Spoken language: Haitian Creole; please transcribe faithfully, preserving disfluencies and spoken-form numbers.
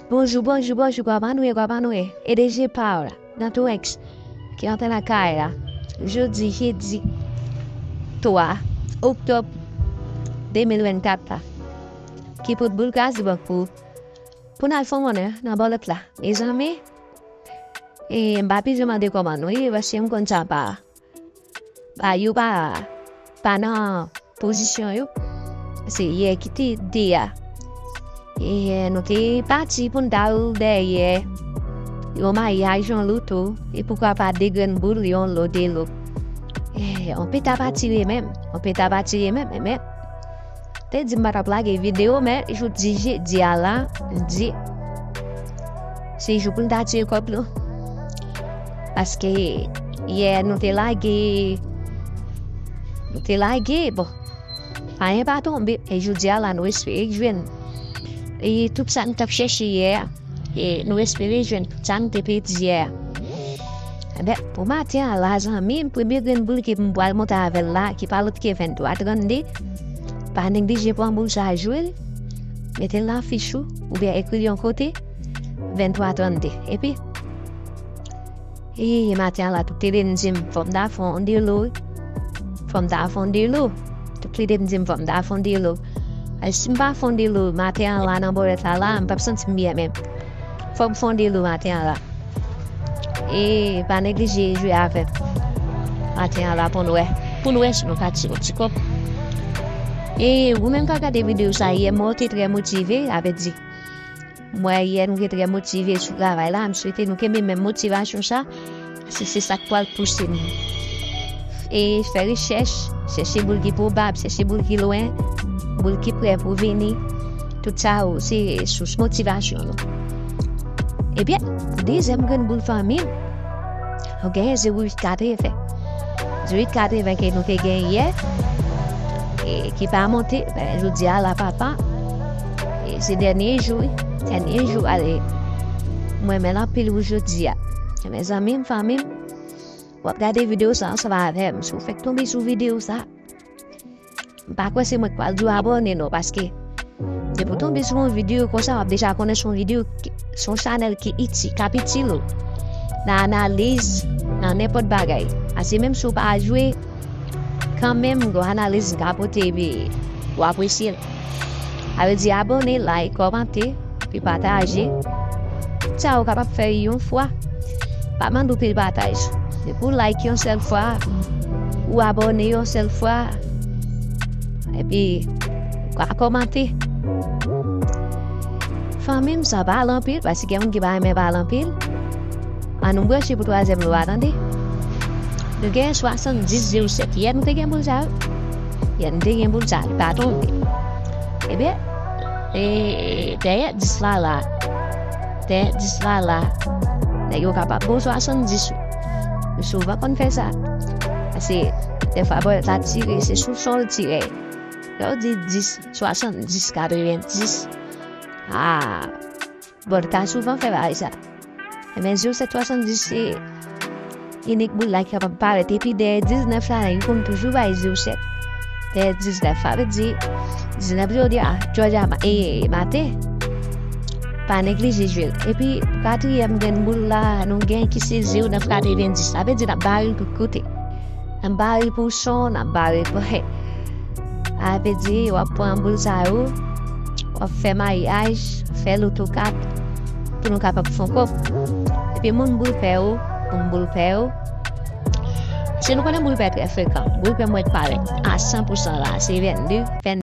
Bonjou, bonjou, bonjou, kòman nou ye, kòman nou ye? E D J pa w la, nan tou X, ki antre nan kay la. Jodi, jedi twa oktòb de mil vennkat la. Ki pout boul kraze bank pou, pou n al fè monnen nan bòlòt la. Mezanmi, e m pa pi jan mande kòman nou ye, paske m konn sa pa. Pa yo pa, pa nan pozisyon yo. Se yè ki te de a. E nou te pati pou n t al dèyè yon mayaj, yon loto, e poukwa pa de grenn boul, yon lo, de lo. E, on peta pa tire menm, on peta pa tire menm, men, men. Te di m pa t ap lage videyo, men jodi jedi a la, m di, se jou pou n ta tire kòb nou. Paske yè nou te lage, nou te lage, bon, anyen pa tonbe. E jodi a la, nou espere jwenn. E tout sa n t ap chèche yè a, e nou espere jwenn tout sa n te pedi yè a. Enben, pou maten an la, zanmi m, premye grenn boul ke m pral monte avè l la, ki pa lòt ke venntwa trannde, pa neglije pran boul sa a, jwe l, mete l nan fich ou, oubyen ekri l yon kote, venntwa trannde. Epi, e maten an la, tout lide m di m, fò m ta fè yon de lo, wi. Fò m ta fè yon de lo. Tout lide m di m, fò m ta fè yon de lo. E si m pa fè yon de lo maten an la, nan bòlèt la la, m p ap santi m byen menm. Fò m fè yon de lo maten an la. E pa neglije jwe avè m maten an la pou n wè. Pou n wè si nou ka tire yon ti kòb. E ou menm k ap gade videyo sa yè, mwen te trè motive, sa vle di, m wè yè nou te trè motive sou travay la. M swete nou kenbe menm motivasyon sa. Se, se sa k pral pouse n. E fè rechèch, chèche boul ki pwobab, chèche boul ki lwen, boul ki prè pou vini. Tout sa yo, se sous motivasyon nou. Ebyen, pou dezyèm grenn boul fanmi m, nou genyen zewo uit katreven. Zewo uit katreven ke nou te genyen yè, e ki pa monte, ben, jodi a la, papa. E se dènye jou, wi. Dènye jou, ale. Mwen renmen l anpil pou jodi a. Mezanmi m, fanmi m, w ap gade videyo sa ansanm avè m. Si w fèk tonbe sou videyo sa, m pa kwè se mwen k pral di w abòne non, paske depi w tonbe sou yon videyo konsa, w ap deja konnen se yon videyo ki, se yon chanèl ki itil, k ap itil ou nan analiz, nan nenpòt bagay. Ase menm si w pa jwe, kanmenm, gen yon analiz m ka pote, epi w apresye l. Sa vle di abòne, like, kòmante, epi pataje. Sa ou kapab fè yon fwa. Pa mande w pil pataj. Depi w like yon sèl fwa, ou abòne yon sèl fwa, epi ou ka kòmante. Fanmi m, san pale anpil, paske gen moun ki pa renmen pale anpil. Ann nou branche pou twazyèm lo a, tande. Nou gen swasanndis zewo sèt. Yè nou te gen boul sa, wi. Yè nou te gen boul sa, li pa tonbe. Ebyen, e, dèyè dis la la. Dèyè dis la la. Nèg yo kapab bon swasanndis, wi. Nou souvan konn fè sa. Paske, dèfwa, bòlèt la tire, se sou son l tire. Lè w di dis, swasanndis, katrevenndis. Ah! Bon, li ka souvan fè bagay sa. Ebyen, zewo sèt swasanndis se inik boul la ki kapab parèt. Epi dèyè diznèf la, nèg yo konn toujou bay zewo sèt. Dèyè diznèf, sa vle di diznèf jodi a, jodi a, ma-, e, maten. Pa neglije jwe l. Epi, katriyèm grenn boul la, nou gen ki se zewo nèf katrevenndis. Sa vle di n ap bare l tout kote. N ap bare l pou son, n ap bare l pou, sa vle di, w ap pran boul sa yo, w ap fè mayaj, fè loto kat, pou nou kapab fè yon kòb. Epi moun boul pè yo, moun boul pè yo. Se nou konnen boul pè trè frekan. Boul pè mwen parèt a san pou san la, se vennde, vennde.